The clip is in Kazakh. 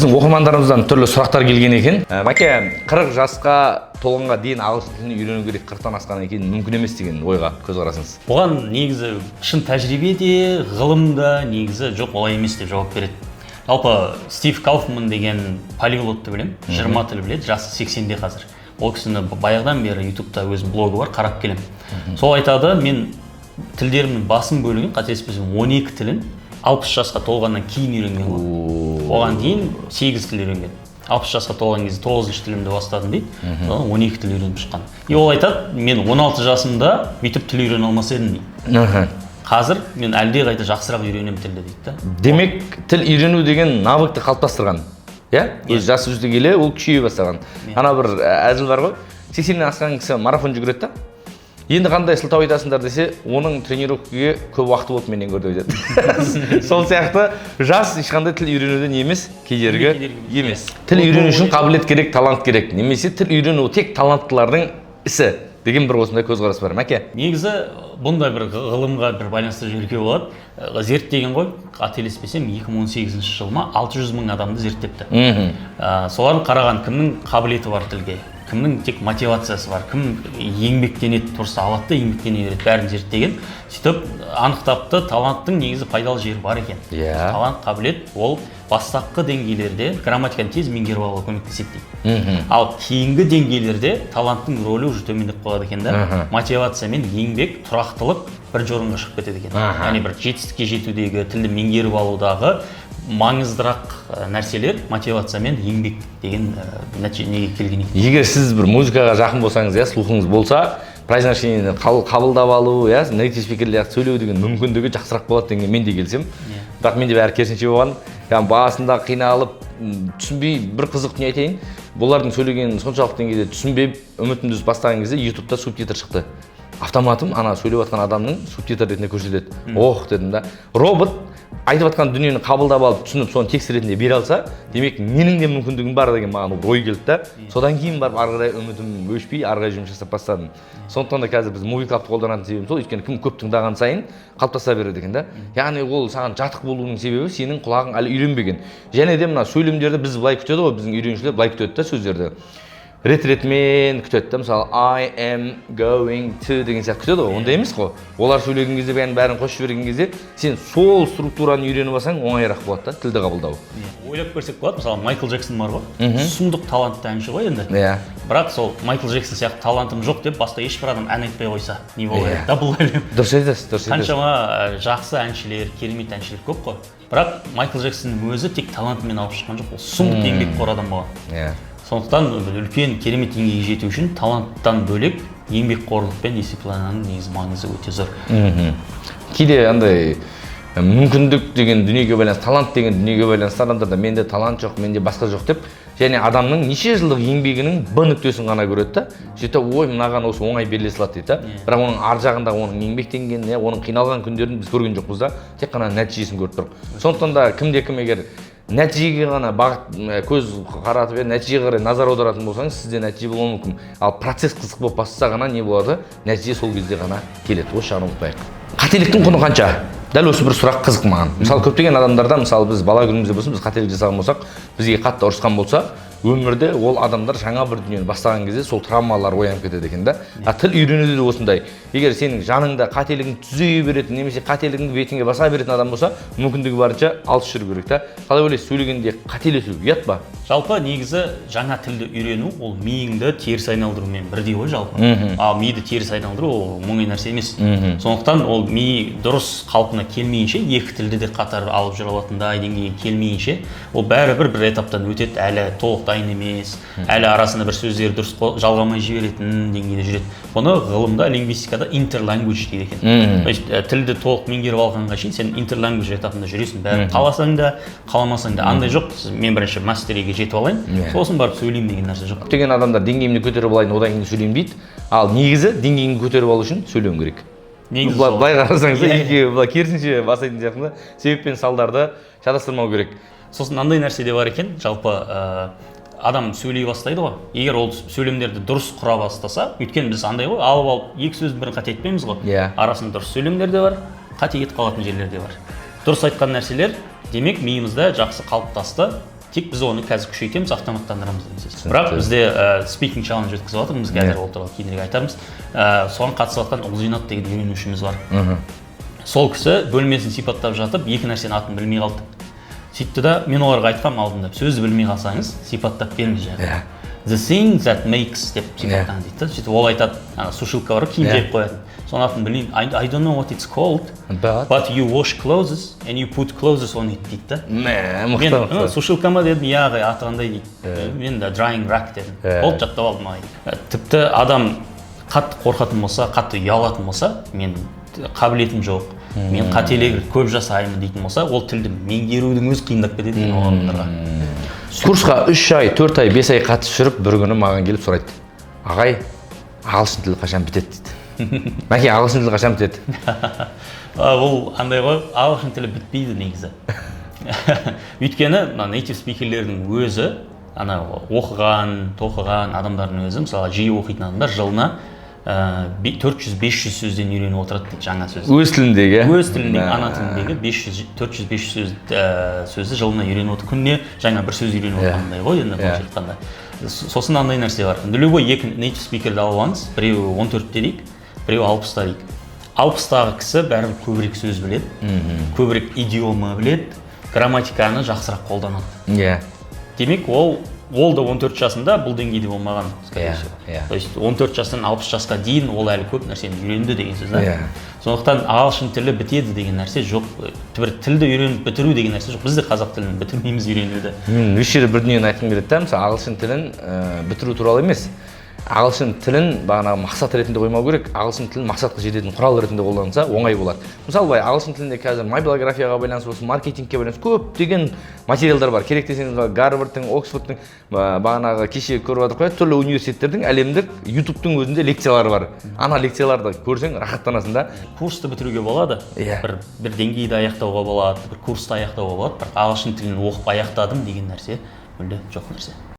Біздің оқырмандарымыздан түрлі сұрақтар келген екен. Мәке, 40 жасқа толғанға дейін ағылшын тілін үйрену керек, 40-тан асқаннан кейін мүмкін емес деген ойға көзқарасыңыз? Бұған негізі шын тәжірибе де, ғылым да негізі жоқ, олай емес деп жауап береді. Жалпы, Стив Кауфман деген полиглотты білемін, 20 тіл біледі, жасы 80-де қазір. Ол кісіні баяғыдан бері Ютубта өзінің блогы бар, қарап келемін. Сол айтады: мен тілдерімнің басым бөлігін, қателеспесем, 12 тілін 60 жасқа толғаннан кейін үйренген ғой. Оған дейін 8 тіл үйренген. 60 жасқа толған кезде тоғызыншы тілімді бастадым дейді, содан 12 тіл үйреніп шыққан. И ол айтады: мен 16 жасымда бүйтіп тіл үйрене алмас едім дейді. Қазір мен әлдеқайда жақсырақ үйренемін тілді дейді да. Демек, тіл үйрену деген навыкты қалыптастырған, иә, өзі жасы өсе келе ол күшейе бастаған. Ана бір әзіл бар ғой: 80-нен асқан кісі марафон жүгіреді да, енді қандай сылтау айтасыңдар десе, оның тренировкаға көп уақыты болды менен гөрі деп айтады. Сол сияқты жас ешқандай тіл үйренуден емес, кедергі кедергі емес. Тіл үйрену үшін қабілет керек, талант керек немесе тіл үйрену тек таланттылардың ісі деген бір осындай көзқарас бар, Мәке. Негізі бұндай бір ғылымға бір байланыстырып жіберуге болады. Зерттеген ғой, қателеспесем, 2018 жыл ма, 600 мың адамды зерттепті. Солардың қараған: кімнің қабілеті бар тілге, кімнің тек мотивациясы бар, кім еңбектенеді, просто алады да еңбектене береді, бәрін зерттеген. Сөйтіп анықтапты, таланттың негізі пайдалы жері бар екен. Талант, қабілет ол бастапқы деңгейлерде грамматиканы тез меңгеріп алуға көмектеседі дейді. Ал кейінгі деңгейлерде таланттың рөлі уже төмендеп қалады екен да. Мотивация мен еңбек, тұрақтылық бірінші орынға шығып кетеді екен. Яғни бір жетістікке жетудегі, тілді меңгеріп алудағы маңыздырақ нәрселер мотивация мен еңбек деген нәтижеге келген екен. Егер сіз бір музыкаға жақын болсаңыз, иә, слухыңыз болса, произношениені қабылдап алу, иә, native speaker сөйлеу деген мүмкіндігі жақсырақ болады дегенге мен де келісемін. Бірақ менде бәрі керісінше болған, яғни басында қиналып, түсінбей. Бір қызық не айтайын, бұлардың сөйлегенін соншалық деңгейде түсінбей, үмітімді үзіп бастаған кезде Ютубта субтитр шықты. Автоматом ана сөйлеп жатқан адамның субтитр ретінде көрсетеді. Ох дедім да, робот айтып жатқан дүниені қабылдап алып, түсініп, соны текст ретінде бере алса, демек, менің де мүмкіндігім бар деген маған ой келді да. Содан кейін барып ары қарай үмітім өшпей, ары қарай жұмыс жасап бастадым. Сондықтан да қазір біз Movie Club-ты қолданатын себебім сол, өйткені кім көп тыңдаған сайын қалыптаса береді екен да. Яғни ол саған жатық болуының себебі сенің құлағың әлі үйренбеген. Және де мына сөйлемдерді біз былай күтеді ғой, біздің үйренушілер былай күтеді да, сөздерді рет ретімен күтеді да. Мысалы, «I am going to» деген сияқты күтеді ғой. Ондай емес қой. Олар сөйлеген кезде бәрін бәрін қосып жіберген кезде, сен сол структураны үйреніп алсаң, оңайырақ болады да тілді қабылдау. Иә, ойлап көрсек болады. Мысалы, Майкл Джексон бар ғой, сұмдық талантты әнші ғой енді. Бірақ сол Майкл Джексон сияқты талантым жоқ деп басқа ешбір адам ән айтпай қойса, не болар еді да бұл әлем? Дұрыс айтасыз, дұрыс айтасыз. Қаншама жақсы әншілер, керемет әншілер көп қой, бірақ Майкл Джексонның өзі тек талантымен алып шыққан жоқ, ол сұмдық еңбекқор адам болған. Сондықтан бір үлкен керемет деңгейге жету үшін таланттан бөлек еңбекқорлық пен дисциплинаның негізі маңызы өте зор. Кейде андай мүмкіндік деген дүниеге байланысты, талант деген дүниеге байланысты адамдарда менде талант жоқ, менде басқа жоқ деп, және адамның неше жылдық еңбегінің Б нүктесін ғана көреді да, сөйтіп: «Ой, мынаған осы оңай беріле салады», – дейді да. Бірақ оның ар жағында оның еңбектенгенін, иә, оның қиналған күндерін біз көрген жоқпыз да, тек қана нәтижесін көріп тұрмыз. Сондықтан да кімде кім егер нәтижеге ғана бағыт, көз қаратып, иә, нәтижеге қарай назар аударатын болсаңыз, сізде нәтиже болуы мүмкін. Ал процесс қызық болып бастаса ғана не болады, нәтиже сол кезде ғана келеді. Осы жағын ұмытпайық. Қателіктің құны қанша? Дәл осы бір сұрақ қызық маған. Мысалы, көптеген адамдарда, мысалы, біз бала күнімізде болсын, біз қателік жасаған болсақ, бізге қатты ұрысқан болса, өмірде ол адамдар жаңа бір дүниені бастаған кезде сол травмалар оянып кетеді екен да. А тіл үйренуде де осындай: егер сенің жаныңда қателігіңді түзей беретін немесе қателігіңді бетіңе баса беретін адам болса, мүмкіндігі барынша алыс жүру керек та. Қалай ойлайсыз, сөйлегенде қателесу ұят па? Жалпы, негізі жаңа тілді үйрену ол миыңды теріс айналдырумен бірдей ғой жалпы. Ал миды теріс айналдыру ол оңай нәрсе емес. Сондықтан ол ми дұрыс қалпына келмейінше, екі тілді де қатар алып жүре алатындай деңгейге келмейінше, ол бәрібір бір этаптан өтеді, әлі толық дайын емес, әлі арасында бір сөздері дұрыс жалғамай жіберетін деңгейде жүреді. Бұны ғылымда, лингвистикада interlanguage дейді екен. То есть тілді толық меңгеріп алғанға шейін сен interlanguage этапында жүресің бәрі, қаласаң да, қаламасаң да. Андай жоқ, мен бірінші mastery ге жетіп алайын, сосын барып сөйлеймін деген нәрсе жоқ. Көптеген адамдар деңгейімді көтеріп алайын, одан кейін сөйлеймін дейді. Ал негізі деңгейіңді көтеріп алу үшін сөйлеуің керек. Негізі былай, сол. Былай қарасаңыз, Иә. екеуі былай керісінше бастайтын сияқты да. Себеп пен салдарды шатастырмау керек. Сосын мынандай нәрсе де бар екен. Жалпы адам сөйлей бастайды ғой, егер ол сөйлемдерді дұрыс құра бастаса, өйткені біз андай ғой, алып алып екі сөздің бірін қате айтпаймыз ғой. Арасында дұрыс сөйлемдер де бар, қате кетіп қалатын жерлер де бар. Дұрыс айтқан нәрселер, демек, миымызда жақсы қалыптасты. Тек біз оны қазір күшейтеміз, автоматтандырамыз деген сөз. Бірақ бізде speaking challenge өткізіп жатырмыз қазір, ол туралы кейінірек айтармыз. Соған қатысып жатқан Ұлзинат деген үйренушіміз бар. Сол кісі бөлмесін сипаттап жатып, екі нәрсенің атын білмей қалды. Сөйтті да, мен оларға айтқанмын алдында: сөзді білмей қалсаңыз, сипаттап беріңіз жаңағы. «The thing that makes» деп сипаттаңыз дейді да. Сөйтіп ол айтады: ана сушилка бар ғой, киім жайып қоятын, соның атын білмеймін, I don't know what it's called, But? but you wash clothes and you put clothes on it», — дейді да. Мә, Мен мықты, мықты. «Сушилка ма?» — дедім. «Иә, ағай, аты қандай?» — дейді. Мен де «Drying rack» дедім. Болды, жаттап алдым, ағай. Тіпті адам қатты қорқатын болса, қатты ұялатын болса, «мен қабілетім жоқ, мен қателік көп жасаймын» дейтін болса, ол тілді меңгерудің өзі қиындап кетеді екен ол адамдарға. Курсқа 3 ай, 4 ай, 5 ай қатысып жүріп, бір күні маған келіп сұрайды: «Ағай, ағылшын тілі қашан бітеді?» — дейді. Мәке, ағылшын тілі қашан бітеді? Бұл андай ғой, ағылшын тілі бітпейді негізі. Өйткені мына native спикерлердің өзі, ана оқыған тоқыған адамдардың өзі, мысалы, жиі оқитын адамдар жылына 400-500 сөзден үйреніп отырады дейді, жаңа сөз. Өз тіліндегі, иә? Өз тіліндегі, ана тіліндегі 500, 400-500 сөзді жылына үйреніп отыр. Күніне жаңа бір сөз үйреніп отырғандай ғой енді, былайша айтқанда. Сосын андай нәрсе бар енді: любой екі native спикерді алып алыңыз, біреуі 14-те дейік, біреуі 60-та дейік. 60-тағы кісі бәрібір көбірек сөз біледі, көбірек идиома біледі, грамматиканы жақсырақ қолданады. Демек, ол да 14 жасында бұл деңгейде болмаған, скорее всего. То есть 14 жастан 60 жасқа дейін ол әлі көп нәрсені үйренді деген сөз да. Сондықтан ағылшын тілі бітеді деген нәрсе жоқ, бір тілді үйреніп бітіру деген нәрсе жоқ. Біз де қазақ тілін бітірмейміз үйренуді. Мен осы жерде бір дүниені айтқым келеді да. Мысалы, ағылшын тілін бітіру туралы емес, ағылшын тілін бағанағы мақсат ретінде қоймау керек. Ағылшын тілін мақсатқа жететін құрал ретінде қолданса, оңай болады. Мысалы, былай, ағылшын тілінде қазір мобилографияға байланысты болсын, маркетингке байланысты көптеген материалдар бар. Керек десеңіз, мысалы, Гарвардтың, Оксфордтың, бағанағы кеше көріп жатырмық қой, түрлі университеттердің, әлемдік Ютубтың өзінде лекциялары бар. Ана лекцияларды көрсең, рахаттанасың да. Курсты бітіруге болады, бір деңгейді аяқтауға болады, бір курсты аяқтауға болады, бірақ ағылшын тілін оқып аяқтадым деген нәрсе мүлде жоқ нәрсе.